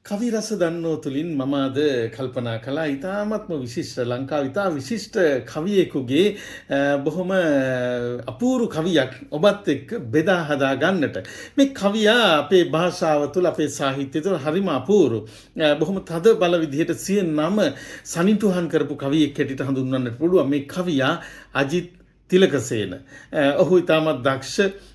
කවි රස දන්නෝ තුලින් මම අද කල්පනා කළා ඉතාමත්ම විශිෂ්ට ලංකාව ඉතා විශිෂ්ට කවියෙකුගේ බොහොම අපූරු කවියක් ඔබත් එක්ක බෙදා හදා ගන්නට. මේ කවියා අපේ භාෂාව තුළ, අපේ සාහිත්‍යය තුළ හරිම අපූරු. බොහොම තද බල විදිහට සිය නම සනිටුහන් කරපු කවියෙක් හැටියට හඳුන්වන්නට පුළුවන්. මේ කවියා අජිත් තිලකසේන. ඔහු ඉතාමත් දක්ෂ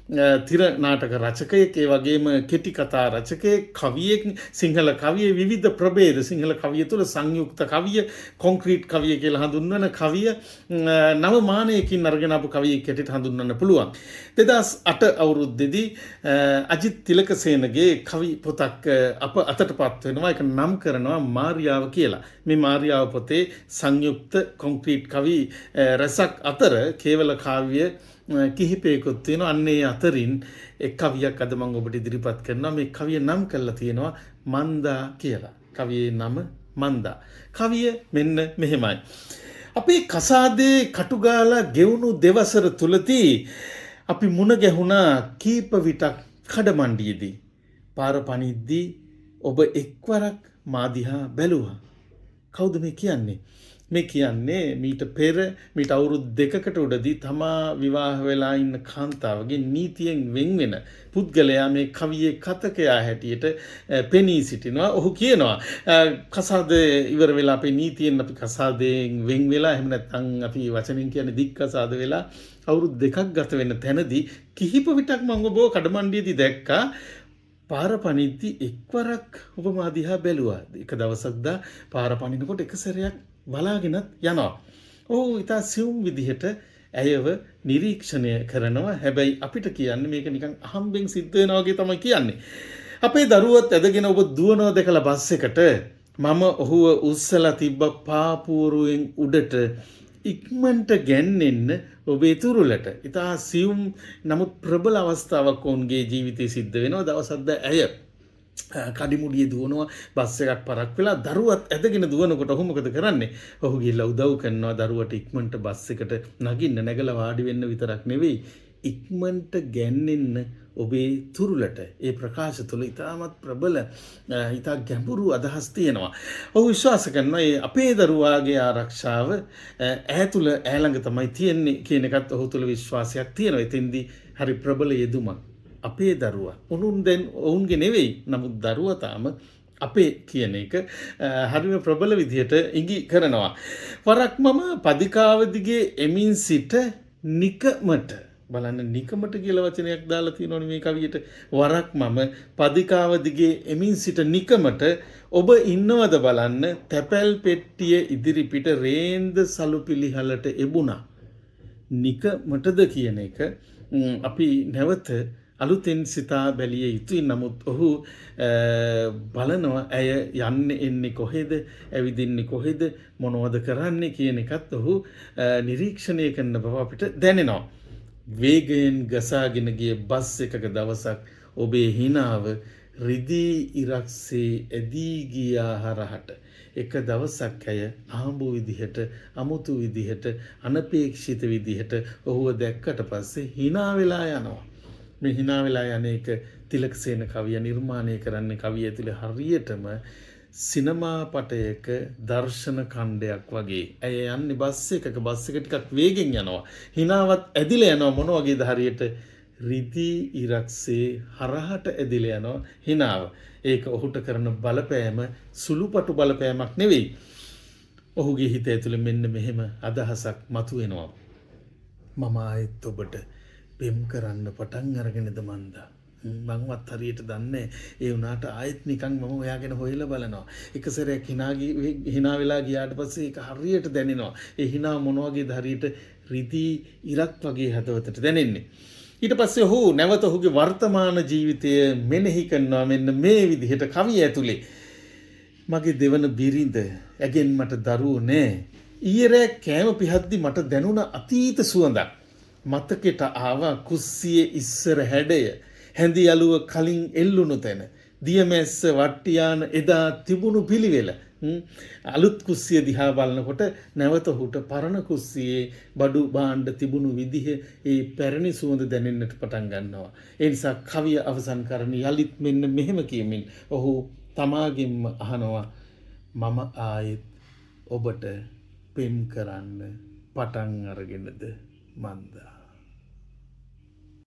තිර නාටක රචකයෙක්, ඒ වගේම කෙටි කතා රචකයෙක්, කවියෙක්. සිංහල කවියේ විවිධ ප්‍රභේද, සිංහල කවිය තුළ සංයුක්ත කවිය, කොන්ක්‍රීට් කවිය කියලා හඳුන්වන කවිය නව මානයකින් අරගෙන ආපු කවියෙක් හැටියට හඳුන්වන්න පුළුවන්. 2008 අවුරුද්දේදී අජිත් තිලකසේනගේ කවි පොතක් අප අතට පත් වෙනවා. ඒක නම් කරනවා මාරියාව කියලා. මේ මාරියාව පොතේ සංයුක්ත කොන්ක්‍රීට් කවි රැසක් අතර කේවල කාව්‍ය කිහිපයකුත් තියෙනවා. අන්න ඒ අතරින් එක් කවියක් අද මම ඔබට ඉදිරිපත් කරනවා. මේ කවිය නම් කරලා තියෙනවා මන්දා කියලා. කවියේ නම මන්දා. කවිය මෙන්න මෙහෙමයි. අපේ කසාදේ කටුගාලා ගෙවුණු දෙවසර තුලදී අපි මුණ ගැහුණා කීප විටක් කඩමණ්ඩියේදී. පාර පනිද්දී ඔබ එක්වරක් මා දිහා බැලුවා. කවුද මේ කියන්නේ? මේ කියන්නේ මීට පෙර, මීට අවුරුදු 2කට උඩදී තමා විවාහ වෙලා ඉන්න කාන්තාවගේ නීතියෙන් වෙන් වෙන පුද්ගලයා මේ කවියේ කතකයා හැටියට පෙනී සිටිනවා. ඔහු කියනවා කසාද ඉවර වෙලා අපේ නීතියෙන් අපි කසාදයෙන් වෙන් වෙලා, එහෙම නැත්නම් අපි වචනෙන් කියන්නේ දික් කසාද වෙලා අවුරුදු 2ක් ගත වෙන තැනදී කිහිප විටක් මම ඔබව කඩමණ්ඩියේදී දැක්කා. පාර පනිද්දි එක්වරක් ඔබ මා දිහා බැලුවා. එක දවසක් දා පාර පනිනකොට එක සැරයක් බලාගෙනත් යනවා. ඔහු ඉතා සියුම් විදිහට ඇයව නිරීක්ෂණය කරනවා. හැබැයි අපිට කියන්නේ මේක නිකන් අහම්බෙන් සිද්ධ වෙනවා වගේ තමයි කියන්නේ. අපේ දරුවත් ඇදගෙන ඔබ දුවනවා දැකලා බස් එකට මම ඔහුව උස්සලා තිබ්බ පාපුවරුවෙන් උඩට ඉක්මනට ගැන්නෙන්න ඔබේ තුරුලට. ඉතා සියුම් නමුත් ප්‍රබල අවස්ථාවක් ඔවුන්ගේ ජීවිතේ සිද්ධ වෙනවා. දවසක් ද ඇය කඩිමුඩියේ දුවනවා, බස් එකක් පරක් වෙලා දරුවත් ඇදගෙන දුවනකොට ඔහු මොකද කරන්නේ? ඔහු ගිහිල්ලා උදව් කරනවා දරුවට ඉක්මනට බස් එකට නගින්න. නැගලා වාඩි වෙන්න විතරක් නෙවෙයි, ඉක්මනට ගැන්නෙන්න ඔබේ තුරුලට. ඒ ප්‍රකාශ තුළ ඉතාමත් ප්‍රබල, ඉතා ගැඹුරු අදහස් තියෙනවා. ඔහු විශ්වාස කරනවා ඒ අපේ දරුවාගේ ආරක්ෂාව ඈ තුළ, ඈ ළඟ තමයි තියෙන්නේ කියන එකත් ඔහු තුළ විශ්වාසයක් තියෙනවා. එතෙන්දී හරි ප්‍රබල යෙදුමක්. අපේ දරුවා. උනුන් දැන් ඔවුන්ගේ නෙවෙයි. නමුත් දරුවා තාම අපේ කියන එක හරිම ප්‍රබල විදිහට ඉඟි කරනවා. වරක් මම පදිකාව දිගේ එමින් සිට නිකමට, බලන්න නිකමට කියලා වචනයක් දාලා තියෙනවනේ මේ කවියට. වරක් මම පදිකාව දිගේ එමින් සිට නිකමට ඔබ ඉන්නවද බලන්න තැපැල් පෙට්ටිය ඉදිරිපිට රේන්ද සලුපිලිහලට එබුණා. නිකමටද කියන එක අපි නැවත අලුතෙන් සිතා බැලිය යුතුයි. නමුත් ඔහු බලනවා ඇය යන්නේ එන්නේ කොහෙද, ඇවිදින්නේ කොහෙද, මොනවද කරන්නේ කියන එකත් ඔහු නිරීක්ෂණය කරන බව අපිට දැනෙනවා. වේගයෙන් ගසාගෙන ගිය බස් එකක දවසක් ඔබේ හිනාව රිදී ඉරක්සේ ඇදී ගියා හරහට. එක දවසක් ඇය අහඹු විදිහට, අමුතු විදිහට, අනපේක්ෂිත විදිහට ඔහුව දැක්කට පස්සේ හිනා වෙලා යනවා. මේ හිනා වෙලා යන එක තිලකසේන කවිය නිර්මාණය කරන්නේ කවිය ඇතුලේ හරියටම සිනමා පටයක දර්ශන ඛණ්ඩයක් වගේ. ඇය යන්නේ බස් එකක, බස් එක ටිකක් වේගෙන් යනවා. හිනාවත් ඇදිලා යනවා. මොන වගේද? හරියට රිදී ඉරක්සේ හරහට ඇදිලා යනවා හිනාව. ඒක ඔහුට කරන බලපෑම සුළුපටු බලපෑමක් නෙවෙයි. ඔහුගේ හිත ඇතුලේ මෙන්න මෙහෙම අදහසක් මතුවෙනවා. මම ආයෙත් ඔබට පෙම් කරන්න පටන් අරගෙනද මන්දා? මංවත් හරියට දන්නේ. ඒ වුණාට ආයෙත් නිකන් මම ඔයාගෙන හොයලා බලනවා. එක සැරයක් හිනා වෙලා ගියාට පස්සේ ඒක හරියට දැනෙනවා. ඒ හිනා මොන වගේද? හරියට රිදී ඉරක් වගේ හදවතට දැනෙන්නේ. ඊට පස්සේ ඔහු නැවත ඔහුගේ වර්තමාන ජීවිතය මෙනෙහි කරනවා මෙන්න මේ විදිහට කවිය ඇතුලේ. මගේ දෙවන බිරිඳ, ඇගෙන් මට දරුවෝ නෑ. ඊයේ රෑ කෑම පිහද්දි මට දැනුණ අතීත සුවඳක්. මතකෙට ආවා කුස්සියේ ඉස්සර හැඩය, හැඳි අලුව කලින් එල්ලුණු තැන, දියමැස්ස වට්ටියාන එදා තිබුණු පිළිවෙල. අලුත් කුස්සිය දිහා බලනකොට නැවත ඔහුට පරණ කුස්සියේ බඩු භාණ්ඩ තිබුණු විදිහ, ඒ පැරණි සුවඳ දැනෙන්නට පටන් ගන්නවා. ඒ නිසා කවිය අවසන් කරන යලිත් මෙන්න මෙහෙම කියමින් ඔහු තමාගෙන්ම අහනවා, මම ආයෙත් ඔබට පෙම් කරන්න පටන් අරගෙනද මන්දා?